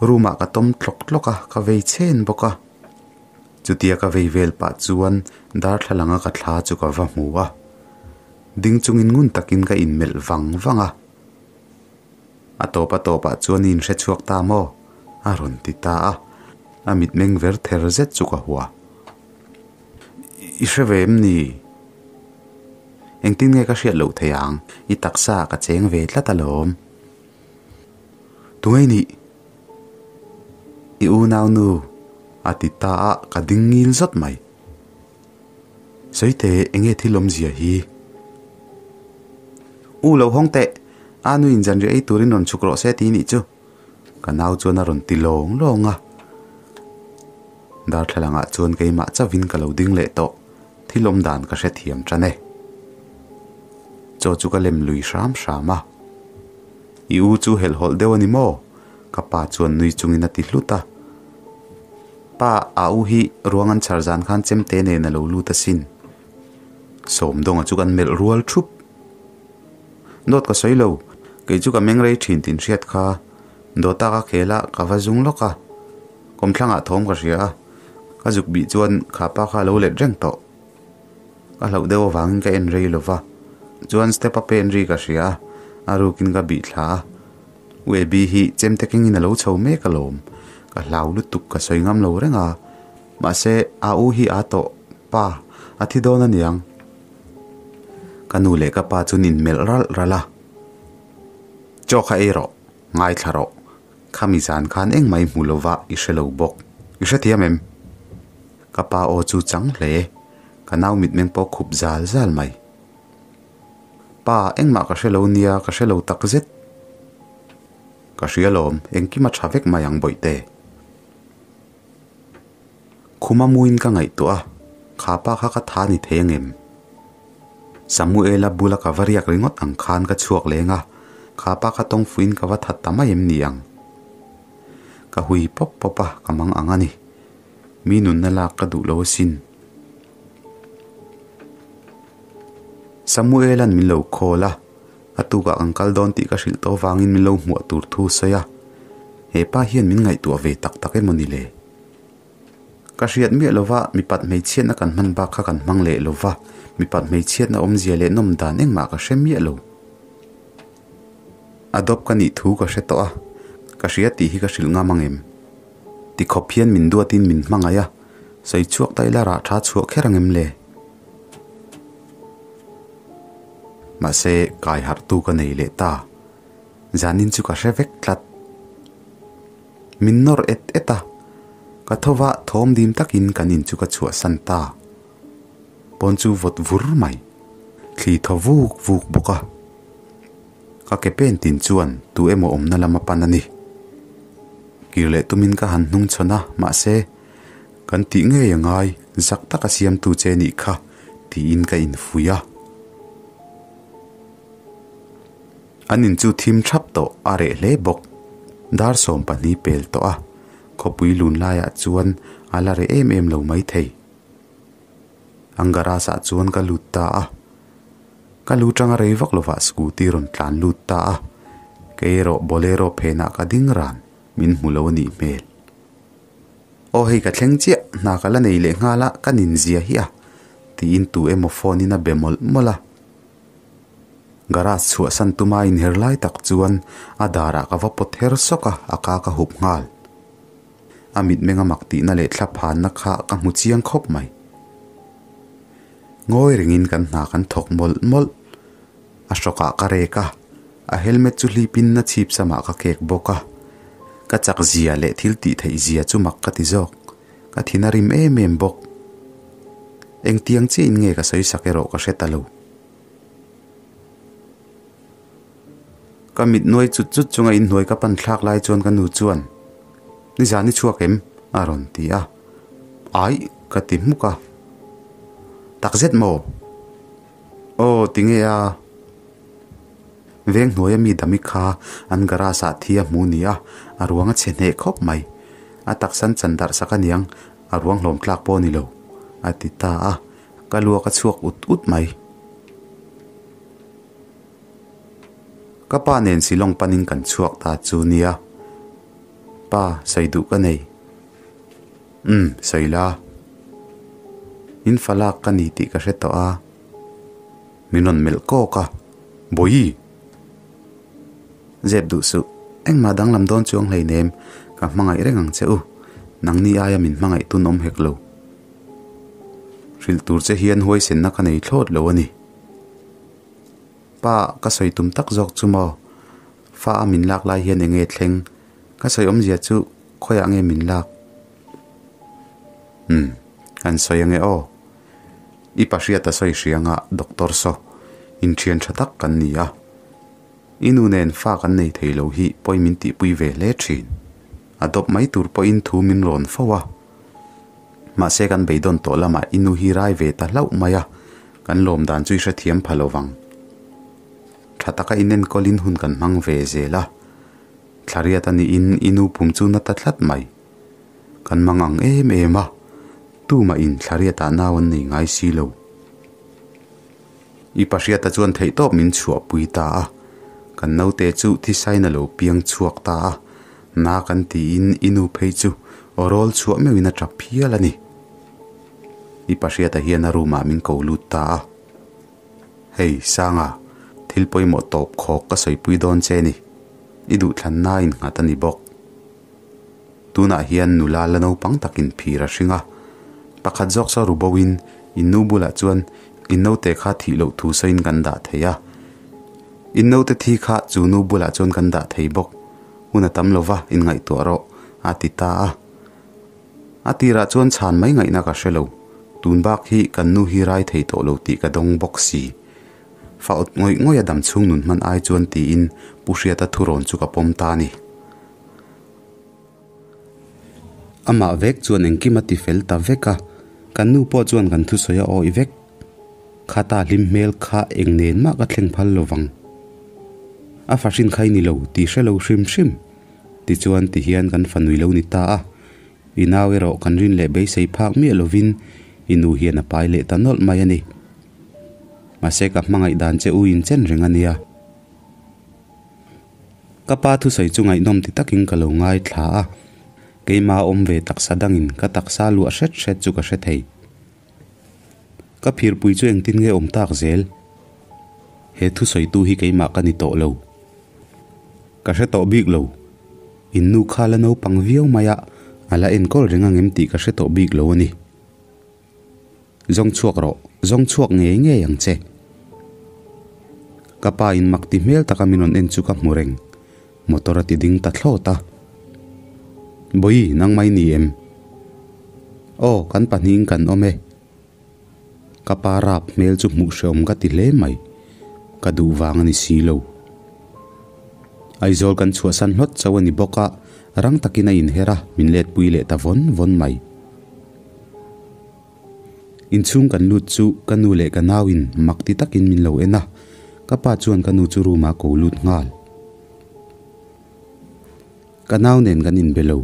Room ah ka tawm tlawk tlawk a, ka vei chhen bawk a. Chutia ka vei vel pah chuan darthlalang a ka thla chu ka va hmu a. Ding chungin ngun takin ka inmelh vang vang a. A tawp a tawpah chuan i inhre chhuak ta maw? a rawn ti ta a. A mitmeng ver ther zet chu ka hua. I hre ve em ni? Engtin nge ka hriat loh thei ang? I taksa ah ka cheng ve tlat alawm. Tunge nih? I unau nu a ti ta a, ka ding ngil zawt mai. Sawite enge thil awmzia hi? U lo hawng teh, a nu in zanriah ei turin rawn chhuk rawh se ti nih chu. Ka nau chuan a rawn ti lawng lawng a. Darthlalangah chuan keimah chauhin ka lo ding leh tawh. Thil awm dan ka hrethiam tan e. Chaw chu ka lem lui hram hram a. I u chu helhhawlh deuh a ni maw? Ka pa chuan nui chungin a ti hlut a. Pa, a u hi ruang an chhar zan khan chemte nen a lo lut asin. Sawmdawnga chu kan melh rual thup. Dawt ka sawi lo, kei chu ka meng rei thin tin hriat kha. Dawta ka khel a, ka va zung lawk a. Kawmthlangah thawm ka hria a, ka zuk bih chuan kha pa kha a lo let reng tawh. Ka hlauh deuh avangin ka en rei lo va, chuan step a pen ri ka hria a, a rukin ka bih thla a. UAB hi chemte kengin a lo chho mek alawm, ka hlau lutuk ka sawi ngam lo reng a, mahse a u hi a tawh pa a thi dawn aniang. Ka nu leh ka pa chu nin melh ralh ralh a, Chaw kha ei rawh, ngaithla rawh, khami zan khan engmah i hmu lova i hre lo bawk, i hrethiam em? Ka pa aw chu chang hle, ka nau mitmeng pawh khup zal zal mai. Pa, engmah ka hre lo nia, ka hre lo tak zet. Ka hria lawm, engkim a tha vek mai ang bawihte. Khuma muin ka ngaihtuah a, kha pa kha ka tha ni thei angem? Samuela bula ka va riak ringawt ang khan ka chhuak leng a, kha pa kha tawng fuiin ka va that ta mai em ni ang? Ka hui pawp pawp a, ka mang ang a ni. Mi nunna lak ka duh lo asin. Samuela'n min lo call a, a tukah kan kal dawn tih ka hrilh tawh avangin min lo hmuah tur thu a sawi a, he pa hian min ngaihtuah ve tak tak emaw ni le? Ka hriat miah lova mipat hmeichhiatna kan hman bak kha kan hmang leh lova, mipat hmeichhiatna awmzia leh nawm dan engmah ka hre miah lo. Adopt ka nih thu ka hre tawh a, ka hria tih hi ka hrilh ngam ang em? Tikhawp hian min duatin min hmangaih a, sawi chhuak ta ila rah tha chhuah kher ang em le? Mahse, kai harhtu ka nei leh ta. Zanin chu ka hre vek tlat. Min nawr et et a, ka tho va thawm dim takin kan in chu ka chhuahsan ta. Pawn chu vawt vur mai, thli thaw vuk vuk bawk a. Ka ke pen tin chuan tu emaw awmna lam a pan a ni. Kir leh tumin ka han hnung chhawn a, mahse, Kan tih ngei a ngai, zak taka siamtu che nih kha, tiin ka infuih a. An in chu thim thap tawh a reh hle bawk. Dar 12 pel tawh a, khawpui lun laiah chuan a la reh em em lo maithei. An garage ah chuan ka lut ta a. Ka lu tanga rei vak lovah scooty rawn tlan lut ta a, kei erawh bolero phenah ka ding ran, min hmu lo a nih hmel. Aw hei ka thleng chiah, hna ka la nei leh nghal a, ka nin zia hi a, tiin tu emaw phone in a be mawlh mawlh a. Garage chhuahsan tuma inher lai tak chuan a darah ka va pawt her sawk a, a ka ka hup nghal. A mitmeng a mak tihna leh thla phanna kha ka hmu chiang khawp mai. Ngawi rengin kan hna kan thawk mawlh mawlh. A hrawkah ka rek a, a helmet chu hlipin a chhip samah ka kek bawk a. Ka chak zia leh thil tih theih zia chu mak ka ti zawk. Ka thin a rim em em bawk. Engtiang chiahin nge ka sawi sak erawh ka hre ta lo. Ka mit nuai chut chut chunga inhnuai ka pan thlak lai chuan ka nu chuan, Nizan i chhuak em? a rawn ti a. Aih, ka ti hmuk a. Takzet maw? Aw, tinge a? Veng hnuaia mi dami kha an garage ah thi a hmu ni a, a ruang a chhe hneh khawp mai. A taksan chan darh sak aniang, a ruang hlawm tlak pawh a ni lo, a ti ta a. Ka luak a chhuak ut ut mai. Ka pa nen Shillong panin kan chhuak ta chu nia. Pa, sawi duh ka nei. Umm, sawi la. In fa lak ka ni tih ka hre tawh a. Min rawn melh kawk a. Bawihi! Zep duh suh. Engmah danglam dawn chuang hleinem, ka hmangaih reng ang che u. Nangni aia min hmangaih tun awm hek lo. Hrilh tur che hian huaisenna ka nei thlawt lo a ni. Pa, ka sawi tum tak zawk chu maw? Fa a min lak lai hian eng nge thleng? Ka sawi awmzia chu khawiah nge min lak? Umm, kan sawi ange aw. I pahriat a sawi hrianga Doctor saw, inthian tha tak kan ni a. I nu nen fa kan nei thei lo hi pawi min tihpui ve hle thin. A dawp mai tur pawhin thu min rawn fo a. Mahse kan beidawn tawh lamah i nu hi rai ve ta hlauh mai a, kan lawm dan chu i hrethiam pha lo vang. Tha taka inenkawlin hun kan hmang ve zel a. Thlariat a niin i nu pum chu na ta tlat mai. Kan mang ang em em a, tumah in thlariatah nau an nei ngai si lo. I pahriata chuan theihtawp min chhuahpui ta a, kan naute chu thisain a lo piang chhuak ta a, na kan tiin i nu phei chu aw rawl chhuah meuhin a tap phial a ni. I pahriata hian a room ah min ko lut ta a. Hei, Sanga, thil pawimawh tawp khawk ka sawipui dawn che ni. I duhthlanna innghat a ni bawk. Tunah hian nula la naupang takin phir a hring a, pakhat zawk saw ru bo in in nu bulah chuan in naute kha thih loh thu sawiin kan dah thei a. In naute thi kha chu nu bulah chuan kan dah thei bawk. Hun a tam lova inngaihtuah rawh, a ti ta a. A tirah chuan chhan mai ngaihna ka hre lo. Tun bak hi kan nu hi rai thei tawh lo tih ka dawng bawk si. Fa awt ngawih ngawih a dam chhung nun hman ai chuan tiin Pu Hriata thurawn chu ka pawm ta a ni. Amah vek chuan engkim a ti fel ta vek a, kan nu pawh chuan kan thusawi a awih vek. Khata hlim hmel kha eng nen mah ka thleng phal lo vang. A fahrin khai ni lo tih hre lo hrim hrim. Tichuan tihian kan fanui lo ni ta a, i nau erawh kan rin leh beisei phak miah lovin i nu hian a pai leh ta nawlh mai a ni. Mahse ka hmangaih dan che u in chen reng a nia. Ka pa thusawi chu ngaihnawm ti takin ka lo ngaithla a, keima awm ve taksa dangin ka taksa luah hret hret chu ka hre thei. Ka phirpui chu engtin nge awm tak zel? He thusawitu hi keimah ka ni tawh lo. Ka hre tawh bik lo. In nu kha la naupang viau mai a, a la enkawl reng angem tih ka hre tawh bik lo a ni. Zawng chhuak rawh, zawng chhuak ngei ngei ang che. Ka pa in mak ti hmel taka min rawn en chu ka hmu reng. Motor a ti ding ta thlawt a. Bawi, nang mai ni em? Aw, kan pahnihin kan awm e. Ka pa rap hmel chu hmuh hreawm ka ti hle mai. Ka duh vang a ni si lo. Aizawl kan chhuahsan hlawt chauh a ni bawk a, rang takin a inher a, min letpui leh ta vawn vawn mai. Inchhung kan lut chu ka nu leh ka nauin mak ti takin min lo en a, ka pa chuan ka nu chu room ah ko lut nghal. Ka nau nen kan inbe lo.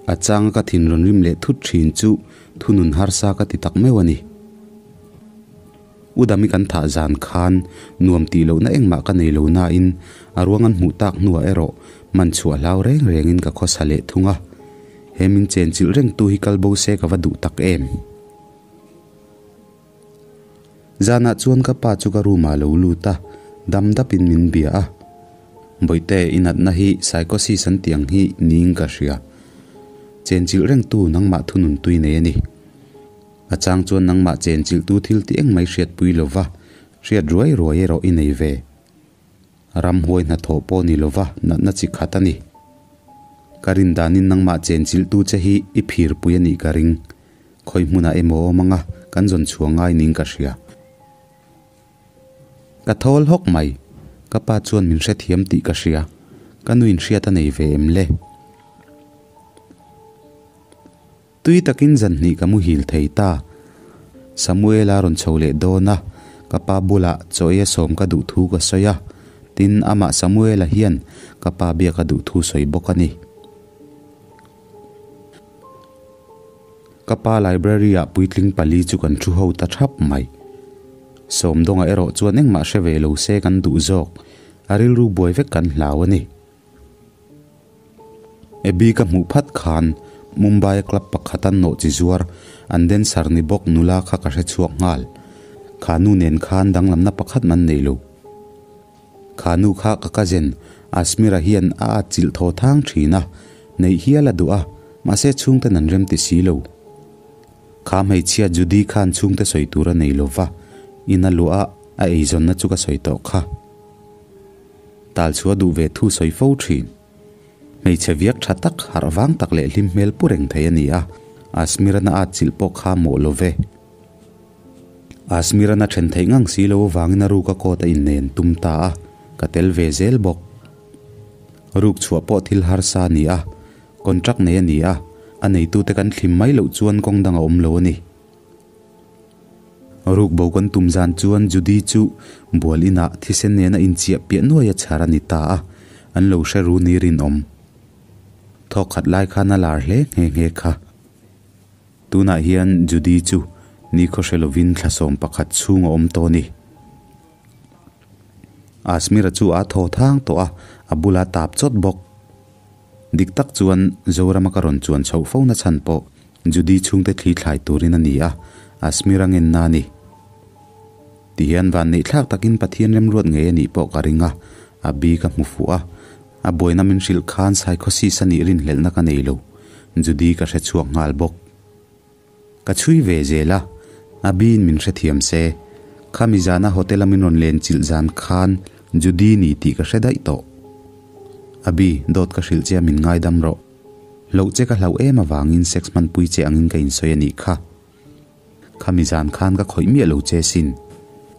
A changa ka thin rawn rim leh thut thin chu thunun harsa ka ti tak meuh a ni. U Dami kan thah zan khan nuam tih lohna engmah ka nei lo nain a ruang an hmuh tak hnuah erawh man chhuah hlau reng rengin ka khawsa leh thung a. He min chenchilh rengtu hi kal bo se ka va duh tak em? Zanah chuan ka pa chu ka room ah lo lut a, dam dapin min bia a. Bawihte i natna hi psychosis an tih ang hi niin ka hria. Chenchilh rengtu nangmah thunun tui nei a ni. A chang chuan nangmah chenchilhtu thil ti engmai hriatpui lova, hriat ruai ruai erawh i nei ve. Ramhuai hnathawh pawh ni lova natna chi khat a ni. Ka rin danin nangmah chenchilhtu che hi i phirpui a nih ka ring. Khawi hmunah emaw awm anga kan zawn chhuah ngai ning ka hria. Ka thawl hawk mai. Ka pa chuan min hrethiam tih ka hria. Ka nuin hriat a nei ve em le? Tui takin zan hnih ka muhil thei ta. Samuela rawn chho leh dawn a, ka pa bulah chaw ei a sawm ka duh thu ka sawi a, tin amah Samuela hian ka pa biak a duh thu sawi bawk a ni. Ka pa library ah puitling pali chu kan thu ho ta thap mai. Sawmdawnga erawh chuan engmah hre ve lo se kan duh zawk, a rilru buai vek kan hlau a ni. Abby ka hmuh phat khan Mumbai club pakhat an nawh chi zuar an dancer ni bawk nula kha ka hre chhuak nghal. Kha nu nen khan danglamna pakhat man nei lo. Kha nu kha ka cousin Asmira hian a atchilh thaw thang thin a, neih hial a duh a, mahse chhungten an rem ti si lo. Kha hmeichhia Judy khan chhungte sawi tur a nei lo va, in a luah a, a eizawnna chu ka sawi tawh kha. Tal chhuah duh ve thu sawi fo thin. Hmeichhe viak tha tak, harh vang tak leh hlim hmel pu reng thei a ni a, Asmirana at chilh pawh kha mawh lo ve. Asmirana then theih ngang si lo avangin a ruk a coat a innen tum ta a, ka tel ve zel bawk. Ruk chhuah pawh thil harsa a ni a, contract nei a ni a, a neitute kan thlim mai loh chuan kawng dang a awm lo a ni. Ruk bo kan tum zan chuan Judy chu bual inah thisen nena inchiah piah nuai a chhar a ni ta a, an lo hre ru ni rinawm. Thawk khat lai khan a lar hle nghe nghe kha. Tunah hian Judy chu nikhaw hre lovin thla 11 chhung a awm tawh a ni. Asmira chu a thaw thang tawh a, a bula tap chawt bawk. Dik tak chuan Zorama ka rawn chuan chhoh fo na chhan pawh Judy chhungte thli thlai turin a ni a, Asmira ngenna a ni. Tihian vanneih thlak takin Pathian remruat ngei a nih pawh ka ring a, a bi ka hmu fuh a. A buaina min hrilh khan psychosis a nih rinhlelhna ka nei lo, Judy ka hre chhuak nghal bawk. Ka chhui ve zel a, a biin min hrethiam se. Khami zana hotel a min rawn len chilh zan khan Judy ni tih ka hre daih tawh. A bi, dawt ka hrilh che a min ngaidam rawh. Hlauh che ka hlauh em avangin sex hmanpui che angin ka insawi a nih kha. Khami zan khan ka khawih miah lo che sin.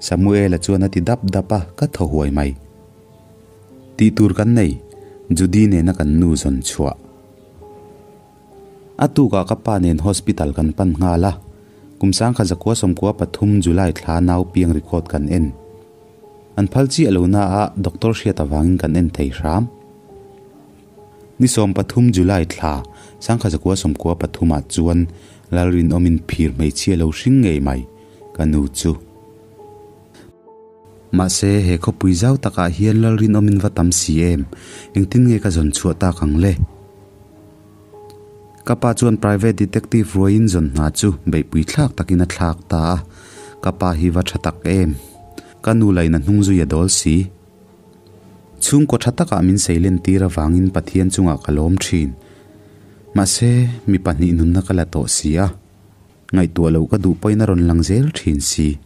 Samuela chuan a ti dap dap a, ka thaw huai mai. Tih tur kan nei, Judy nena kan nu zawn chhuah. A tukah ka pa nen hospital kan pan nghal a, kum sangkhat zakua sawmkua pathum July thla nau piang record kan en. An phal chiah lo na a, doctor hriat avangin kan en thei hram. Ni 13 July thla sangkhat zakua sawmkua pathumah chuan Lalrinawmin phir hmeichhia lo hring ngei mai, ka nu chu. Mahse, he khawpui zau takah hian Lalrinawmin va tam si em? Engtin nge ka zawn chhuah tak ang le? Ka pa chuan private detective ruaiin zawn hna chu beihpui thlak takin a thlak ta a, ka pa hi va tha tak em? Ka nu lain a hnung zui a dawl si. Chhungkaw tha takah min seilen tir avangin Pathian chungah ka lawm thin. Mahse, mi pahnih nunna ka la tawh si a, ngaihtuah loh ka duh pawhin a rawn lang zel thin si.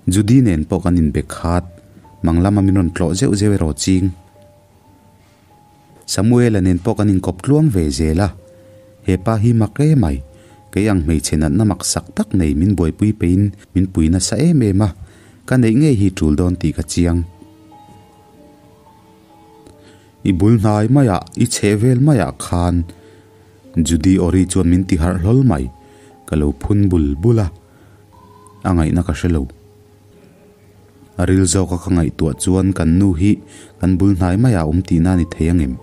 Judy nen pawh kan inbe khat, mang lama min rawn tlawh zeuh zeuh erawh ching. Samuela nen pawh kan inkawp tluang ve zel a, he pa hi mak e mai, kei ang hmeichhe natna mak sak tak nei min buaipui peihin min pui nasa em em a, ka neih ngei hi tul dawn tih ka chiang. I bul hnai maiah, i chheh vel maiah khan Judy Ori chuan min ti harh hlawl mai, ka lo phun bul bul a, a ngaihna ka hre lo. A ril zawka ka ngaihtuah chuan kan nu hi kan bul hnai maiah a awm tihna a ni thei angem?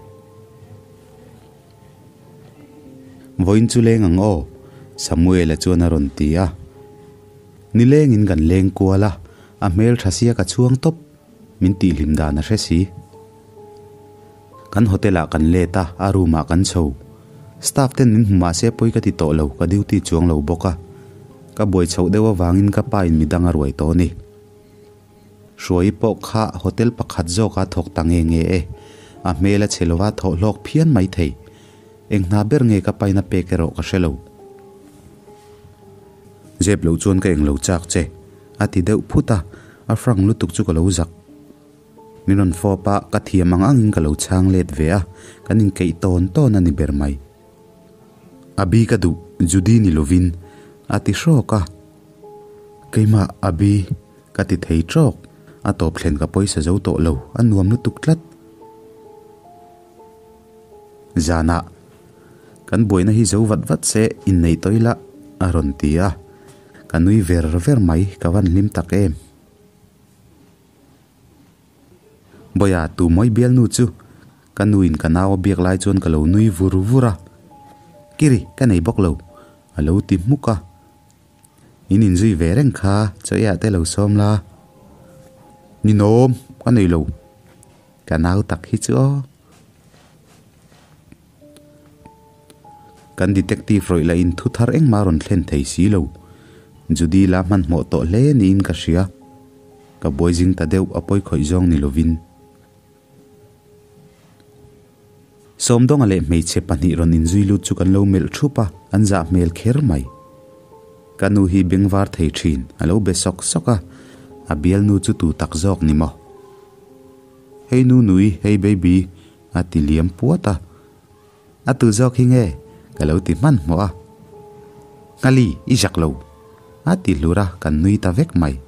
Vawiin chu leng ang aw, Samuela chuan a rawn ti a. Ni lengin kan leng kual a, a hmel tha sia ka chhuang tawp, min tihhlim dan a hre si. Kan hotel ah kan let a, a room ah kan chho. Staff ten min hmu mahse pawi ka ti tawh lo, ka duty chuang lo bawk a. Ka buai chhoh deuh avangin ka pa in midang a ruai tawh a ni. Hruai pawh kha hotel pakhat zawk a thawk ta nge nge e. A hmel a chhe lova thawh hlawk phian mai thei. Eng hna ber nge ka pain a pek erawh ka hre lo. Zep loh chuan ka englo chak che, a ti deuh phut a, a frank lutuk chu ka lo zak. Min rawn fawp a, ka thiam ang angin ka lo chhang let ve a, kan inkeih tawn tawn a ni ber mai. Abi ka duh, Judy ni lovin, a ti hrawk a. Keimah, Abi, ka ti thei trawk, a tawp thlen ka pawisa zo tawh lo, a nuam lutuk tlat. Zanah, kan buaina hi zo vat vat se, inneih tawh ila, a rawn ti a. Ka nui ver ver mai, ka van hlim tak em. Bawia tu mawi bialnu chu ka nuin ka nau a biak lai chuan ka lo nui vur vur a, Kiri ka nei bawk lo a lo ti hmuk a, In inzui ve reng kha chawiah te lo sawm la, Ninawm ka nei lo ka nau tak hi chu aw. Kan detective rawih lah in thu thar engmah rawn thlen thei si lo. Judy la hmanhmawh tawh hle niin ka hria. Ka buai zing ta deuh a pawi khawih zawng ni lovin. Sawmdawnga leh hmeichhe pahnih rawn inzui lut chu kan lo melh thup a, an zah hmel kher mai. Ka nu hi bengvar thei thin, a lo be sawk sawk a, a bialnu chu tu tak zawk ni maw? Hei nu nui, hei baby, a ti liam puat a. A tu zawk hi nge? Ka lo ti hmanhmawh a. Nghali, i zak lo. A ti hlur a, kan nui ta vek mai.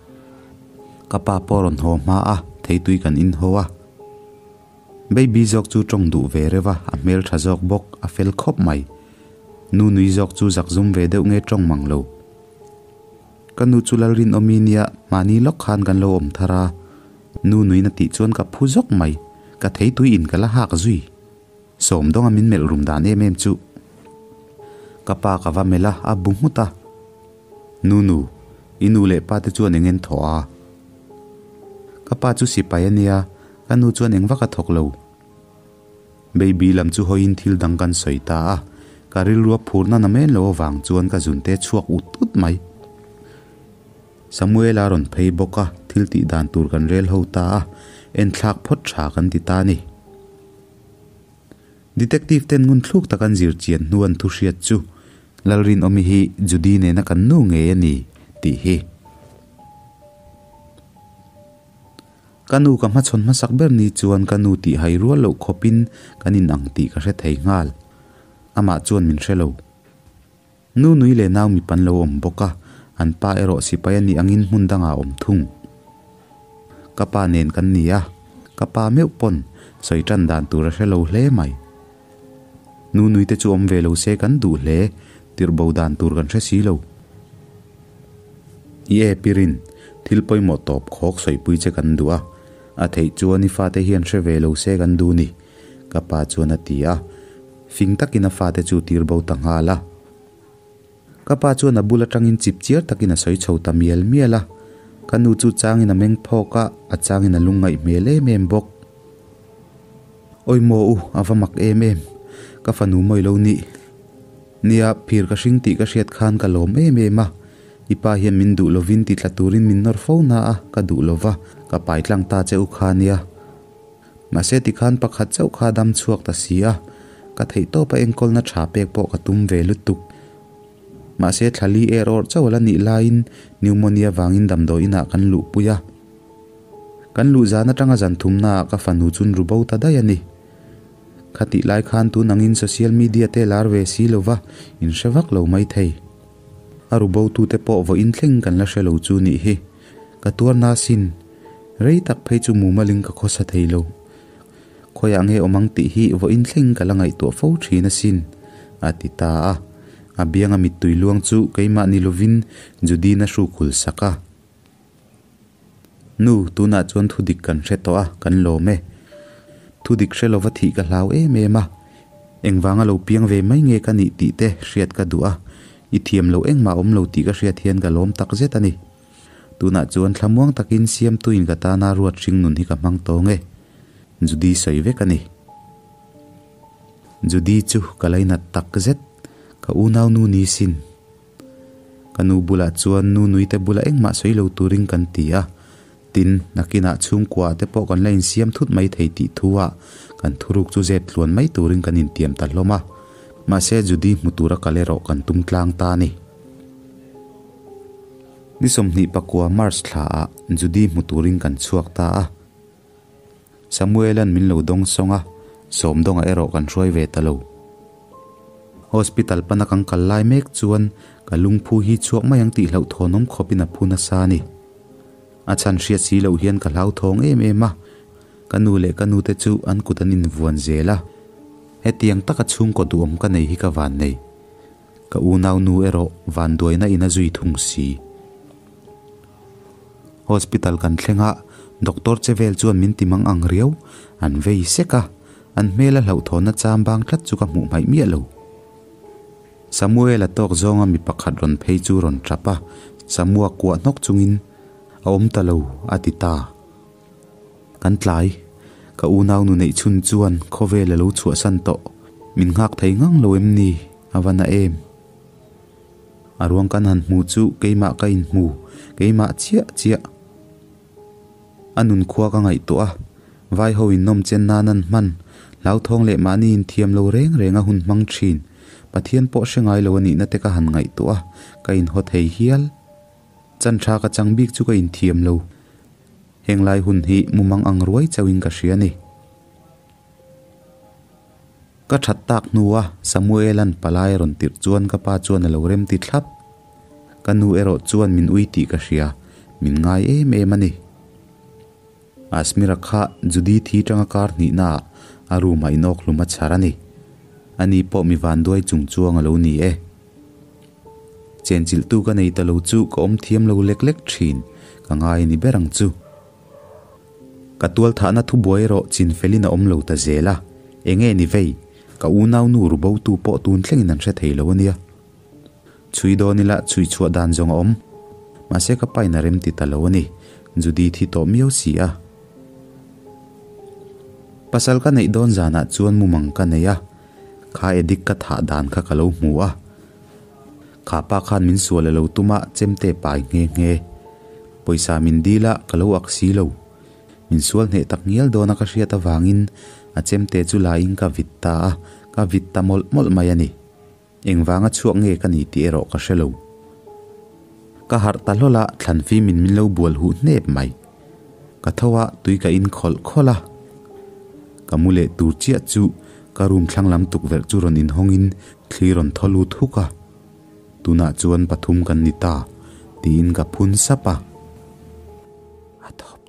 Ka pa pawh rawn haw hma a, theitui kan in haw a. Baby zawk chu tawng duh ve reuh a, a hmel tha zawk bawk, a fel khawp mai. Nu nui zawk chu zak zum ve deuh nge tawng mang lo. Ka nu chu Lalrinawmi nia, mahni lawk khan kan lo awm thar a. Nu nuin a tih chuan ka phu zawk mai, ka theitui in ka la hak zui. Sawmdawnga min melh rum dan em em chu. Ka pa ka va melh a, a bu nghut a. Nunu, i nu leh pa te chuan eng en thawh a? Ka pa chu sipai a nia, ka nu chuan eng vak a thawk lo. Baby lam chu hawiin thil dang kan sawi ta a, ka rilrua phurna na men lo avang chuan ka zunte chhuak ut ut mai. Samuela rawn phei bawk a, thil tih dan tur kan rel ho ta a, enthlak phawt tha kan ti ta a ni. Detective ten ngun thluk tak an zir chian hnu an thu hriat chu Lalrinawmi hi Judy nena kan nu ngei a ni tih hi. Ka nu ka hmachhawn hmasak ber ni chuan ka nu tih hai rual loh khawpin kan inang tih ka hre thei nghal. Amah chuan min hre lo. Nu nui leh nau mipa an lo awm bawk a, an pa erawh sipai a nih angin hmun dangah a awm thung. Ka pa nen kan ni a, ka pa meuh pawn sawi tan dan tur a hre lo hle mai. Nu nui te chu awm ve lo se kan duh hle, tirh bo dan tur kan hre si lo. I e Pirin, thil pawimawh tawp khawk sawipui che kan duh a, a theih chuan i fate hian hre ve lo se kan duh ni, ka pa chuan a ti a. Fing takin a fate chu tir bo ta nghal a. Ka pa chuan a bul atangin chip chiar takin a sawi chho ta mial mial a. Ka nu chu changin a meng phawk a, a changin a lungngaih hmel em em bawk. Awi maw u, a va mak em em. Ka fanu mawi lo nih. Nia, phir ka hring tih ka hriat khan ka lawm em em a. I pa hian min duh lovin ti tla turin min nawr fo na a, ka duh lova, ka pai tlang ta che u kha nia. Mahse tikhan pakhat chauh kha dam chhuak ta si a, ka theihtawpa enkawlna tha pek pawh ka tum ve lutuk. Mahse thlali er awrh chauh ala nih laiin pneumonia vangin damdawi inah kan luhpui a. Kan luh zan atanga zan thumnaah ka fanu chun ru bo ta daih a ni. Khatih lai khan tun angin social media te lar ve si lova inhre vak lo mai thei. A ru bo tute pawh vawiin thleng kan la hre lo chu nih hi. Ka tuar na sin. Rei tak phei chu mumalin ka khawsa thei lo. Khawiah nge awm ang tih hi vawiin thleng ka la ngaihtuah fo thin asin, a ti ta a. A bianga mittui luang chu keimah ni lovin Judina hrukhul sak a. Nu, tunah chuan thudik kan hre tawh a, kan lawm e. Thudik hre lova thih ka hlau em em a. Engvanga lo piang ve mai nge ka nih tih te hriat ka duh a. I thiam lo engmah awm lo tih ka hriat hian ka lawm tak zet a ni. Tunah chuan thlamuang takin siamtuin ka tana ruat hring nun hi ka hmang tawng e. Judy sawi vek a ni. Judy chu ka lainat tak zet, ka unau nu ni sin. Ka nu bulah chuan nu nuite bula engmah sawi lo turin kan ti a, tin, nakinah chhungkua te pawh kan la insiam thut mai thei tih thu ah kan thuruk chu zep tluan mai turin kan intiam ta hlawm a. Mahse Judy hmu tura kal erawh kan tum tlang ta a ni. Ni 24 March thla ah Judy hmu turin kan chhuak ta a. Samuela'n min lo dawng sawng a, Sawmdawnga erawh kan hruai ve ta lo. Hospital pana kan kal lai mek chuan ka lungphu hi chhuak mai ang tih hlauhthawnawm khawpin a phu nasa a ni. A chhan hriat si loh hian ka hlauthawng em em a, ka nu leh ka nute chu an kut an invuan zel a. Hetiang taka chhungkaw duhawm ka nei hi ka vannei. Ka unau nu erawh vanduaina in a zui thung si. Hospital kan thleng a, doctor che vel chuan min ti mang ang riau, an vei sek a, an hmel a hlauhthawnna cham bang tlat chu ka hmuh hmaih miah lo. Samuel a tawk zawnga mi pakhat rawn phei chu rawn tap a, Samua kuah hnawk chungin, A awm ta lo, a ti ta. Kan tlai, ka unau nu neih chhun chuan khawvel a lo chhuahsan tawh, min nghak thei ngang lo em ni? A va na em? A ruang kan han hmu chu keimah ka inhmu, keimah chiah chiah. A nunkhua ka ngaihtuah a, vai ho in nawm chen nan an hman, hlauthawng leh mahni inthiam lo reng reng a hun hmang thin, Pathian pawh hre ngai lo a nihna te ka han ngaihtuah a, ka inhaw thei hial. Chan tha ka chang bik chu ka inthiam lo. Heng lai hun hi mumang ang ruai chauhin ka hria a ni. Ka that tak hnua Samuela'n palai a rawn tirh chuan ka pa chuan a lo rem ti thlap. Ka nu erawh chuan min ui tih ka hria, min ngai em em a ni. Asmira kha Judy thi tanga kar hnihnaah a room ah inawk hlum a chhar a ni. Ani pawh mi vanduai chung chuang a lo ni e. Chenchilhtu ka nei ta lo chu ka awm thiam lo lek lek thin, ka ngai a ni ber ang chu. Ka tualthahna thubuai erawh chin felin a awm lo ta zel a, enge ni vei? Ka unaunu rubotu pawh tun thlengin an hre thei lo a nia. Chhui dawn ila chhui chhuah dan zawng a awm. Mahse ka pain a rem ti ta lo a ni. Judy thi tawh miau si a. Pasal ka neih dawn zanah chuan mumang ka nei a. Kha edik ka thah dan kha ka lo hmu a. Kha pa khan min sual a lo tum a, chemte pai nghe nghe. Pawisa min dil a, ka lo ak si lo. Min sual hneh tak ngial dawn a ka hriat avangin a chemte chu laiin ka vit ta a, ka vit ta mawlh mawlh mai a ni. Engvanga chhuak nge ka ni tih erawh ka hre lo. Ka harh ta hlawl a, thlan fimin min lo bual huh hnep mai. Ka tho a, tui ka in khawlh khawlh a. Ka mu leh tur chiah chu ka room thlang lam tukverh chu rawn inhawngin thli rawn thaw lut huk a. Tunah chuan pathum kan ni ta, tiin ka phun sap a. A tawp.